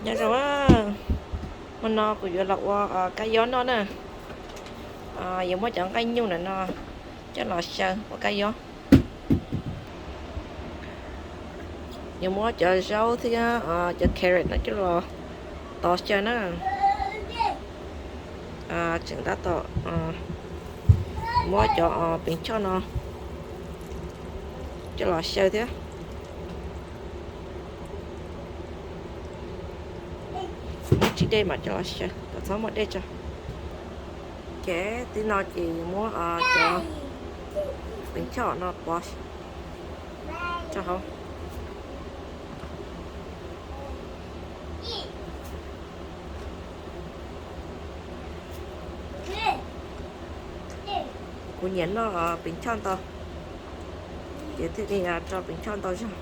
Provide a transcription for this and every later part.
Nyob zoo, hmo no kuv yuav los ua kab yob noj na. Yuav muab cov nqaij nyuj ntawm no coj los xyaw ua kab yob. Yuav muab cov zaub thiab cov carrot no coj los tov xyaw na. Tseem tab tom muab cov pees choj no coj los xyaw thiab. Muab tsis dej mam coj los xyaw kom txhob muaj dej tso. Ces tib no ces yuav muab cov pees choj no pov rau hauv. Kuv nyiam noj pees choj ntau, ces thiaj li rau pees choj ntau zog.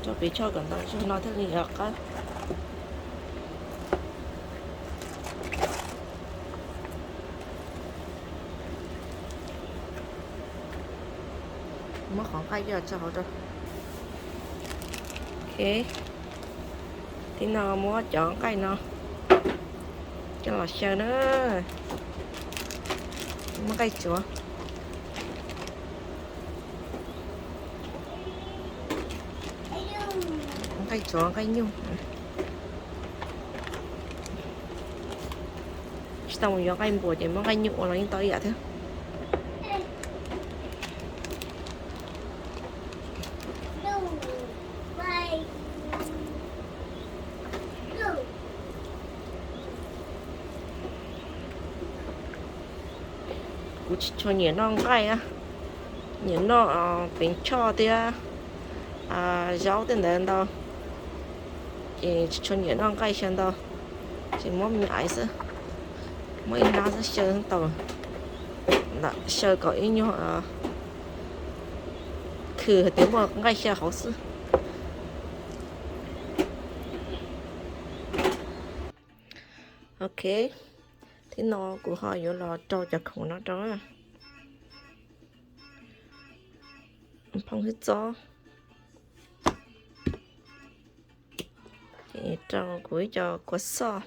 Rau pees choj kom ntau zog no thiaj li qab. Muab qhov nqaij coj tso hauv rau. Ok, tib no muab cov nqaij no coj los xyaw na. Muab nqaij tsuav, nqaij tsuav nqaij nyuj. Tsis tau mus yuav nqaij npua ces muab nqaij nyuj ua los yeej tau ib yam thiab. Kuv tsis tshua nyiam noj nqaij, nyiam noj pees choj thiab zaub tej ntawd ntau, ces tsis tshua nyiam noj nqaij xyaw ntau. Ces muab me nyuam aiv xwb, muab ib hnab xwb xyaw tau, xyaw kom ib nyuag khw hais tias muaj nqaij xyaw hauv xwb. Ok, tib no kuv ho yuav los rau cov khoom no rau. Phoo hwb txob, rau kuv ib co kua xoj.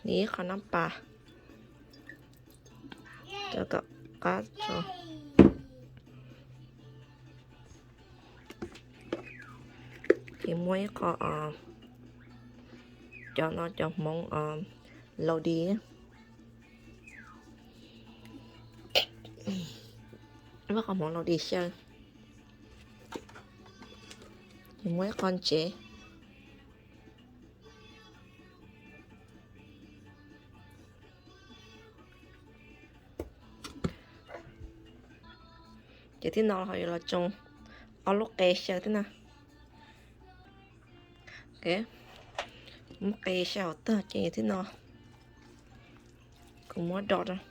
Li ib qho nab pas rau kom qab tso. Ces muab ib qho, cov no cov hmoov laus dis, muab qhov hmoov laus dis xyaw. Ces muab ib qho ntsev. Ces tib no ho yuav los tsoo ob lub qe xyaw tib na. Muab qe xyaw hauv tag ces tib no kuv muab do rau.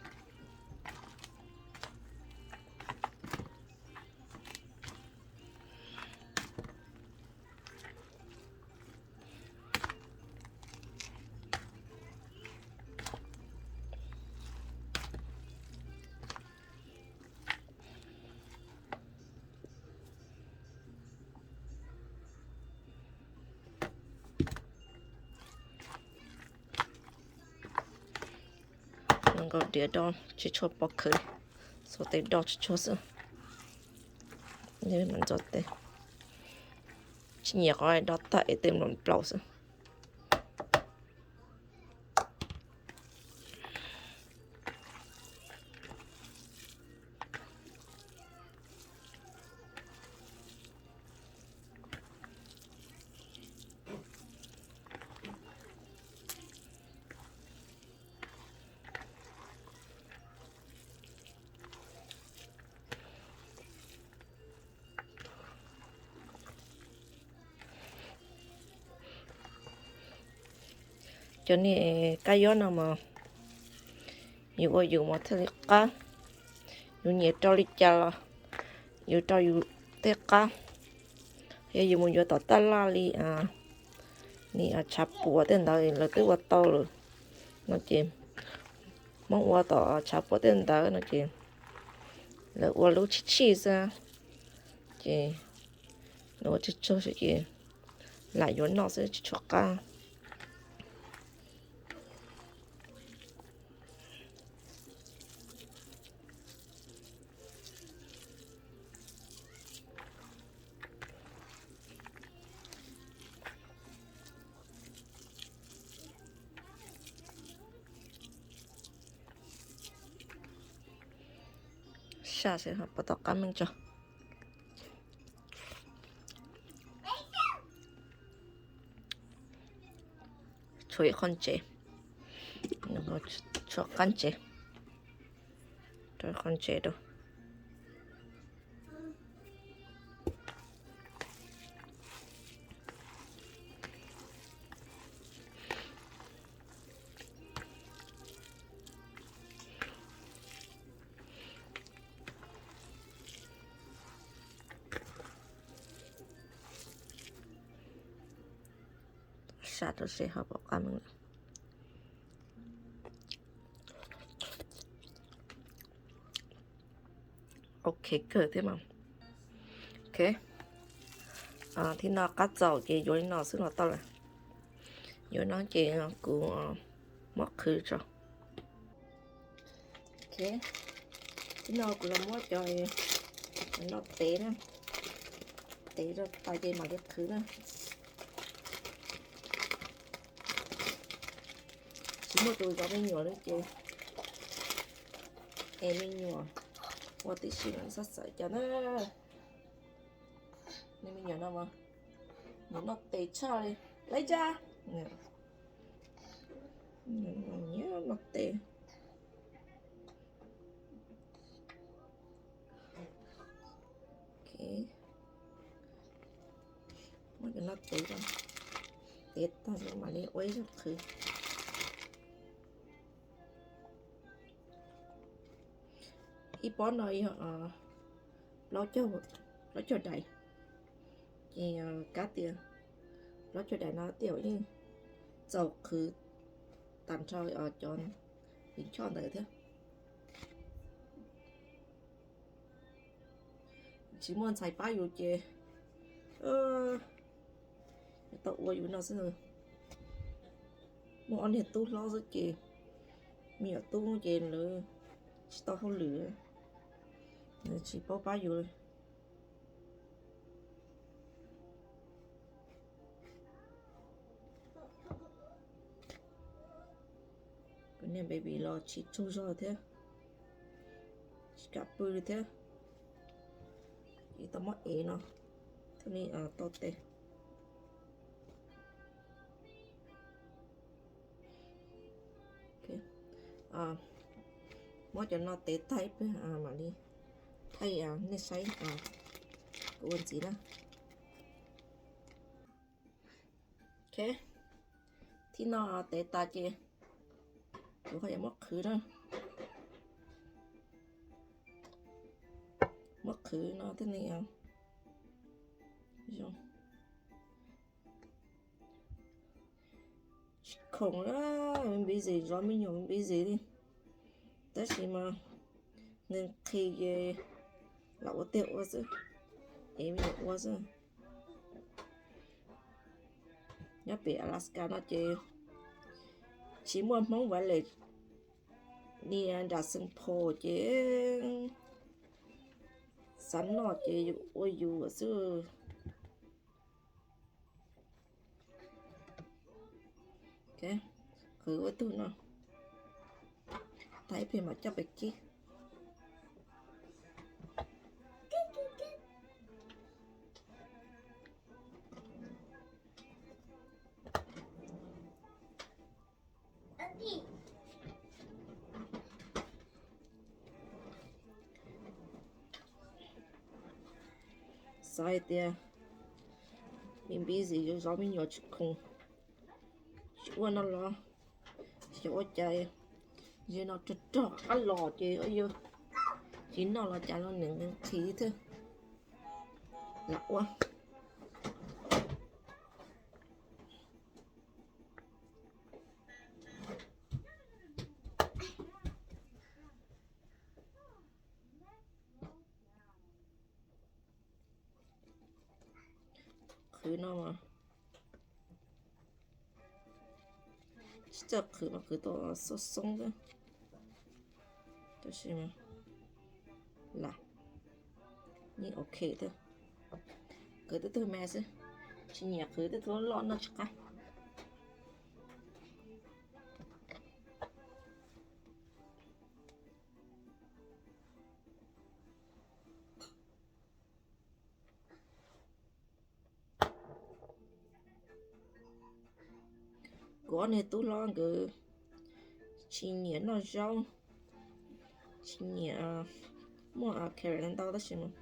Nkaus diav do tsis tshua pov khawv, xuas tes do tsis tshua xwb. Ntxo tes, tsis nyiam qhov do tag es tes nplaum nplaum xwb. Cov niag kab yob no mas yus ua yus mas thiaj li qab. Yus nyiam rau li cas los yus rau yus tej qab. Yog yus mus yuav tom taj laj li Nim tshav puam tej ntawd lawv twb ua tau lawm no ces Hmoob ua tom tshav puam tej ntawd no ces lawv ua lub tshij tshij xwb, ces lawv ua tsaug tsaug xwb ces lam yuav noj xwb tsis tshua qab. Saj seb puas tau qab meej tso. Tshuav ib qho ntsev, tshuav qab ntsev, rau qhov ntsev rau. Saj rau seb ho puas qab meej lawm. Ok kawg thiab mas. Ok, thib no qab txaus ces yuav li no xwb los tau lawm. Yuav no ces kuv muab qhwv tso. Ok, thib no kuv los muab cov noj tev na, tev rau tas ces mam li qhwv na. Tsis muaj tus zov me nyuam li ces es me nyuam ua tib si mas xav xav cov na. Nej me nyuam no mas nws noj tes tshaj li. Laib tsa, noj tes. Muab cov no tev, tev tag mam li ua ib zaug qhwv. Ib pob no yog plaub caug dais, ces kav tias plaub caug dais no tej zaum yeej txaus qhwv tag nrho cov viv choj ntawd thiab. Tsis muaj ntxhais pab yus ces tau ua yus no xwb. Muaj ob niag tub hlob xwb ces me nyuam tub ces lawv tsis tau hauj lwm, lawv tsis paub pab yus. Kuv niag baby los tsis tsaug zog thiab, tsis kam pw li thiab. Ces tau muab ev no thiaj li tau tes. Muab cov no tev tag ib pliag mam li thaij nej saib kuv ua ntxiv na. Ok, thib no tev tas ces kuv ho yuav muab qhwv na. Muab qhwv no thiaj li zoo. Tsis khoom la, me busy, zov me nyuam me busy li. Tab sis mas nqhis nqhis ces lam ua tiag ua xwb, ev me nyuam ua xwb. Nyob pem Alaska no ces tsis muaj Hmoob Valley li nram Saint Paul ces xav noj ces yus ua yus xwb. Qhwv ua tug no tag ib pliag mam coj pem kib. Xav hais tias me busy yuav zov me nyuam tsis khoom, tsis ua no los xyov ua cas ze no rog rog qab los ces yog tsis noj los cas los nws nqhis thiab lam ua. Qhwv no mas tsis txawj qhwv mas qhwv tau xoob xoob xwb, tab sis mas lam yeej ok thiab. Qhwv tej tug me xwb, tsis nyiam qhwv tej tug loj noj tsis qab. Kuv ob niag tub hlob nkawd tsis nyiam noj zaub, tsis nyiam, muaj carrot ntau tab sis mas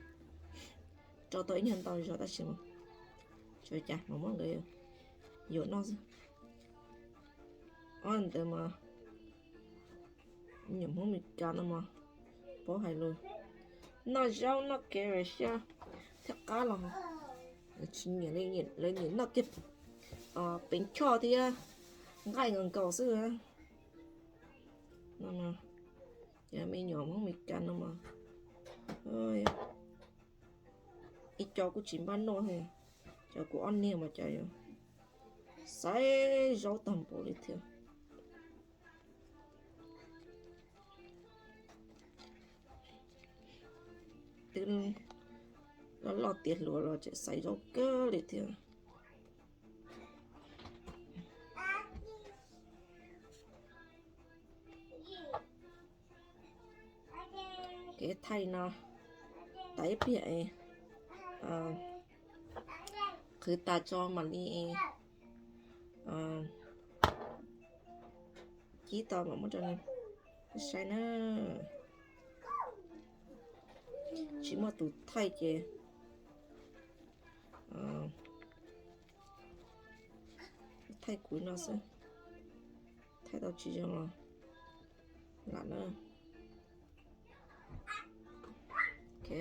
rau tau ib nyuag ntau zog tab sis mas tsis ua cas, mas muab nkawd yuav noj xwb. Ob ntawd mas nyuam Hmoob Mes Kas no mas paub hais lus, noj zaub noj carrot xwb thiab qab los tsis nyiam, lawv nyiam noj kiag peev choj thiab nqaij nkaus nkaus xwb. Cov me nyuam Hmoob Mes Kas no mas ib co kuj tsis npaj noj, cov kuv ob niag mas cas yuav xaiv zaub tag npaum li thiab. Twb loj loj tiav hluas los tseem xaiv zaub kawg li thiab. Kev thaij no tas ib pliag es qhwv tas tso mam li cib tau mam muab rau nej saib na. Tsis muaj tus thaij ces thaij kuv no xwb, thaij tau tsis zoo los lam na. Ok,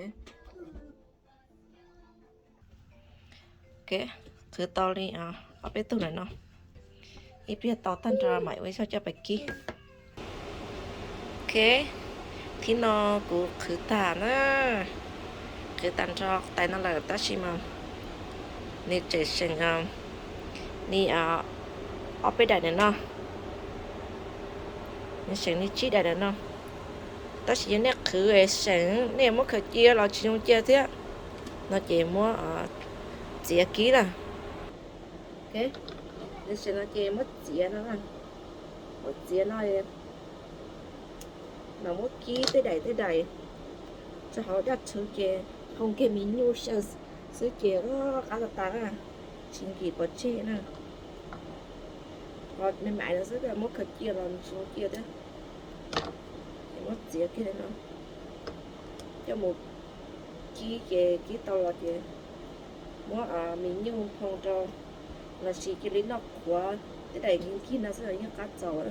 qhwv tau li ob peb tug lawm no, ib pliag tau tag nrho mam ua ib zog coj pais kib. Ok, thib no kuv qhwv tag na, qhwv tag nrho tais no lawm tab sis mas nws tseem seem li ob peb daim ntawm no, nws seem li tsib daim ntawm no. Tab sis yog nej qhwv seem nej muab khaws cia los tsis zoo cia thiab, no ces muab txiav kib na. Nws seem no ces muab txiav no, muab txiav no, mas muab kib tej daim tej daim rau hauv dab rhwv ces hau kiag me nyuj xyaw xwb ces qab tas tas na, tsis nkim pov tseg na. Ho me me no xwb muab khaws cia los tsis zoo cia thiab. Muab txiav kiag no, coj mus kib ces kib tau los ces muab me nyuj phoo rau, los sis cia li noj qhuav tej daim nkig no xwb los yeej qab txaus.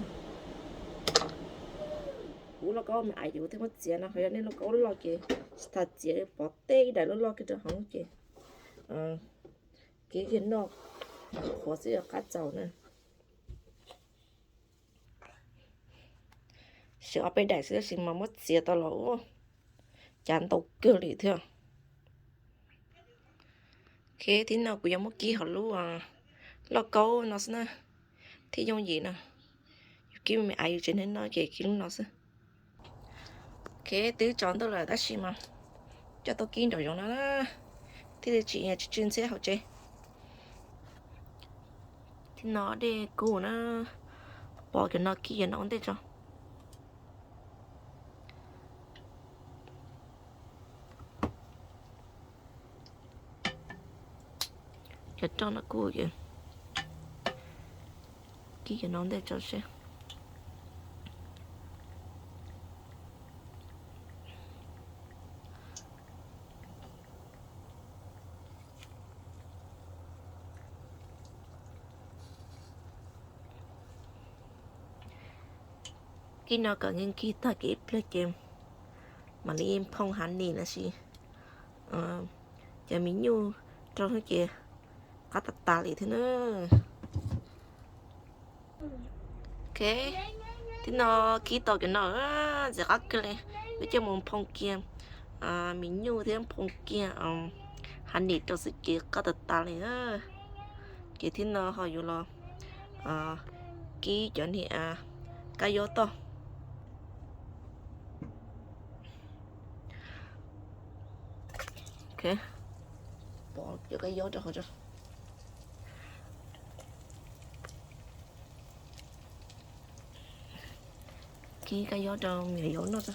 Kuv lauj kaub me me yus thiaj muab txiav no, ho yog nej lauj kaub loj ces tsis tas txiav, pov tej daim loj loj kiag rau hauv ces kib kiag noj qhuav xwb qab txaus na. Seem ob peb daim xwb tab sis mas muab txiav tau los ua cav ntau kawg li thiab. Ok, thib no kuv yuav muab kib hauv lub lauj kaub no xwb na, thiaj yooj yim na. Yus kib me me yus tsev neeg no ces kib lub no xwb. Ok, twb tsaus ntuj lawm tab sis mas coj tuaj kib nraum zoov no thiaj li tsis tsw ntxhiab hauv tsev. Thib no dej kub na, pov cov no kib cov no ua ntej tso. Cov roj no kub ces kib cov no ua ntej tso seb. Kib no kom nkig tag kiag ib pliag ces mam li phoo hav nis los sis cov me nyuj rau xwb ces qab tas tas li thiab na. Ok, thib no kib tau cov no ntxim qab kawg li, peb coj mus phoo kiag me nyuj thiab phoo kiag Hav nim rau xwb ces qab tas tas li. Ces thib no ho yuav los kib cov niag kab yob toj. Pov cov kab yob rau hauv. Kib kab yob rau me nyuam yaus noj.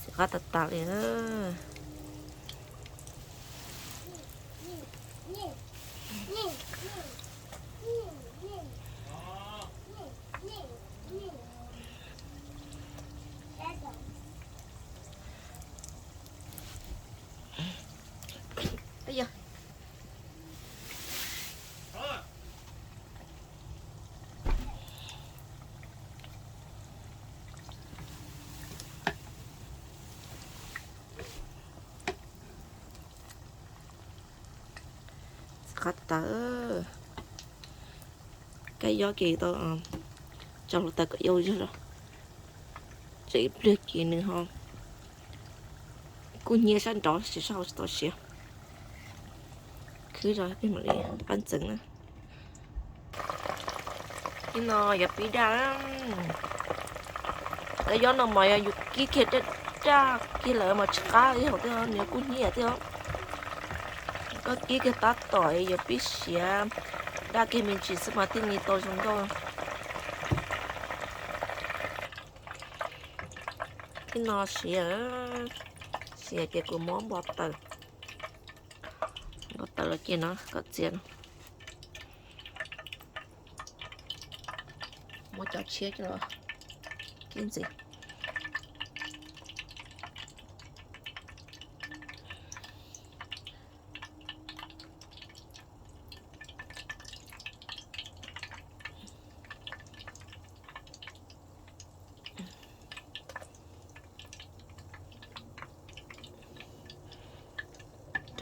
Txiv qab tas tas li. Txiv qab tas. Kab yob ces tau tso hluav taws kom yau zog los, tsam ib pliag ces nws ho kub hnyiab sab nraud, sab hauv tsis tau siav. Khwb zog peb mam li pab ntxeev na. Ib no yog pib daj. Kab yob no mas yog yus kib kiag daj daj kiag lawm mas tsis qab li hauv thiab, nws kub hnyiab thiab. Koj kib kiag tab tom yuav pib siav, daj kiag me ntsis xwb mas thiaj li tau zoo nkauj. Ib no siav, siav ces kuv muab npau taws, npau taws los cia no kom txias no. Muab cov tshiab coj los kib ntxiv.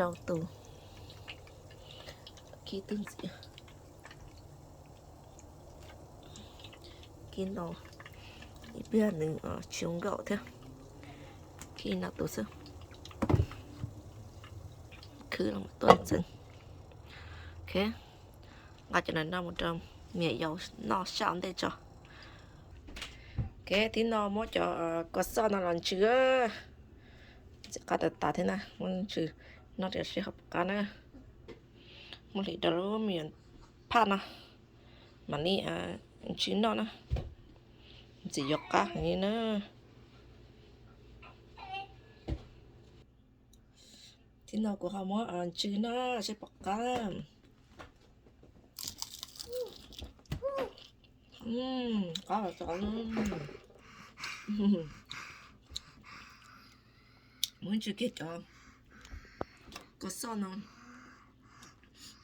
Rau tus, kib twb ntxiv. Kib no ib pliag nws tsis zoo nkauj thiab. Kib no tus xwb. Khwb los tuaj ntxeev. Ok, nqa cov no mus rau me nyuam yaus noj sab ntej tso. Ok, thib no muab cov kua xoj no los ntsws. Txiv qab tas tas thiab na, muab ntsws noj rau seb ho puas qab na. Muab hliv rau lub me nyuam phaj no, mam li ntsws noj na. Ntxim yuav qab heev li na. Thib no kuv ho muab ntsws noj seb puas qab. Qab los txog. Muab ntsws kiag cov kua xoj no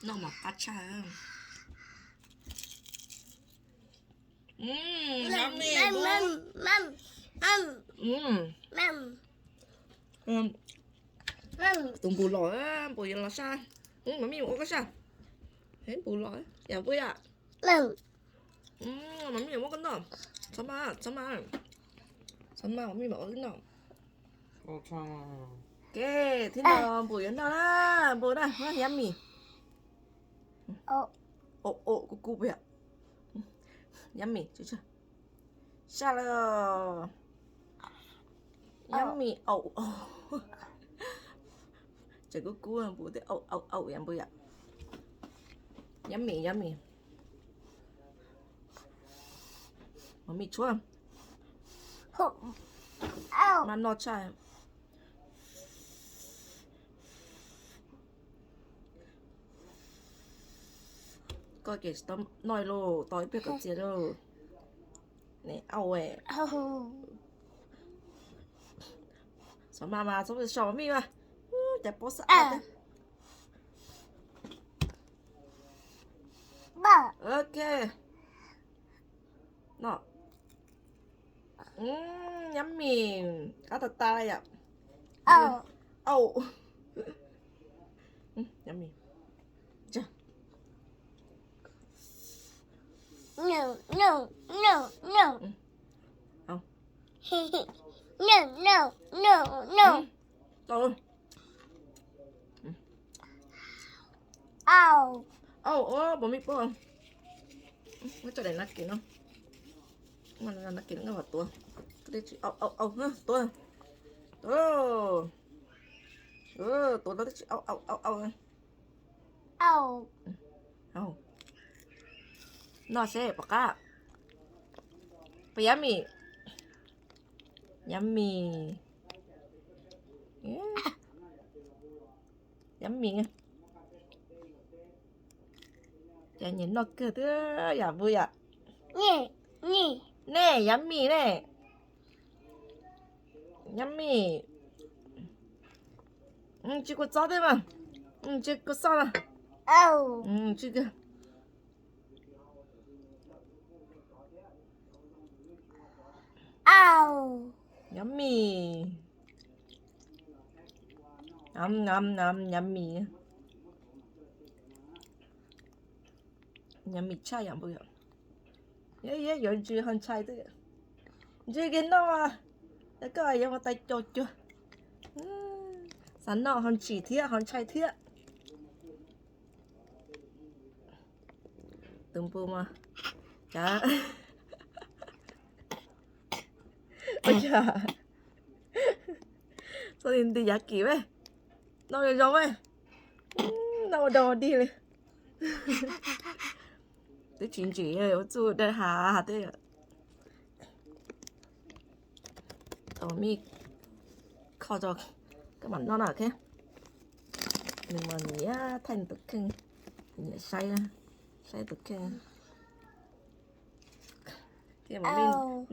noj mas qab tshaj. Tus npus los, npus yuav los saj. Mam mij ua koj saj. Npus los, yam npus yam. Mam mij muab koj noj. Txhob maj, txhob maj. Txhob maj, mam mij mam ua koj noj. Ok, thib no npus yuav noj na, npus na, yummy. Ua, ua, kub kub yom. Yummy, saj lawm. Yummy, au, au. Tseem kub kub npus thiab, au, au, au, yam npus yom. Yummy, yummy. Mam mij tshuab. Maj noj tshaj. Koj ces tsis tau noj lauj, tau ib pliag kom txias lauj. Au, txhob maj mas txhob so mam mij mas. Cas pob xab ab. Ok. No. Yummy. Qab tas tas li yom. Au. Yummy. Au. Au, ua bos me poj. Muab tso daim nas kes no. Nas kes no tuav. Au, au, au, tuav. Tuav. Tuav no twb tsis au, au, au, au. Noj seb puas qab. Puas yummy? Yummy. Yummy. Cas nyiam noj kawg thiab yam npua yom. Nej, yummy ne. Yummy. Tsis kua txob thiab mas. Tsis kua xoj mas. Tsis kua. Yummy. Yummy. Yummy tshaj yam npua yom. Yog yuav ntsws ho ntshai twb. Ntsws kiag noj mas. Koj yuav mus tais caum cuag. Xav noj ho ntsim thiab ho ntshai thiab. Tus npua mas, cas, ua cas txhob nti yav kis me, noj zoo zoo me, noj ua dog ua dig li. Twb tsis ntsim ua txuj dawb hav thiab. Tau mij kho tso, koj mam noj na. Nws mas nyiam thaij nws tus kheej, nyiam saib, saib tus kheej.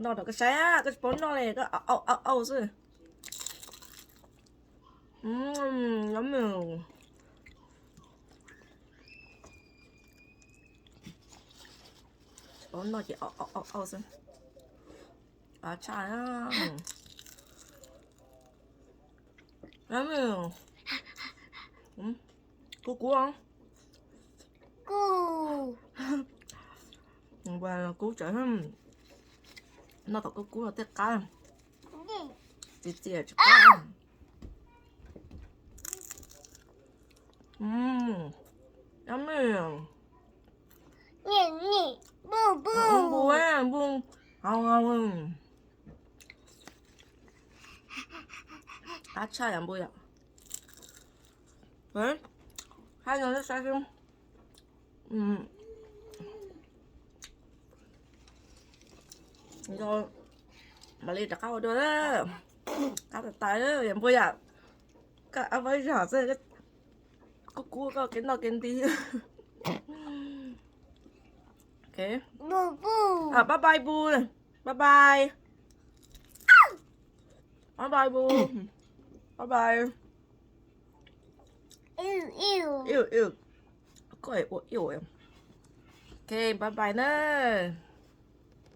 Noj rau koj saib, koj tsis paub noj li, koj au au au xwb. Tsis paub noj ces au au au xwb. Tshaj. Kub kub. Kub tseem noj tom kub kub no thiaj qab. Txias txias tsis qab. Npua, npua, qab tshaj yam npua yom. Hab no saib xwb. Mam li rov qab ua dua. Qab tas tas yam npua yom. Koj ab pab zog xwb, kub kub koj kev noj kev nti. Bye bye bu, bye bye. Bye bye bu, bye bye. Iu iu, koj ua iu. Ok, bye bye na.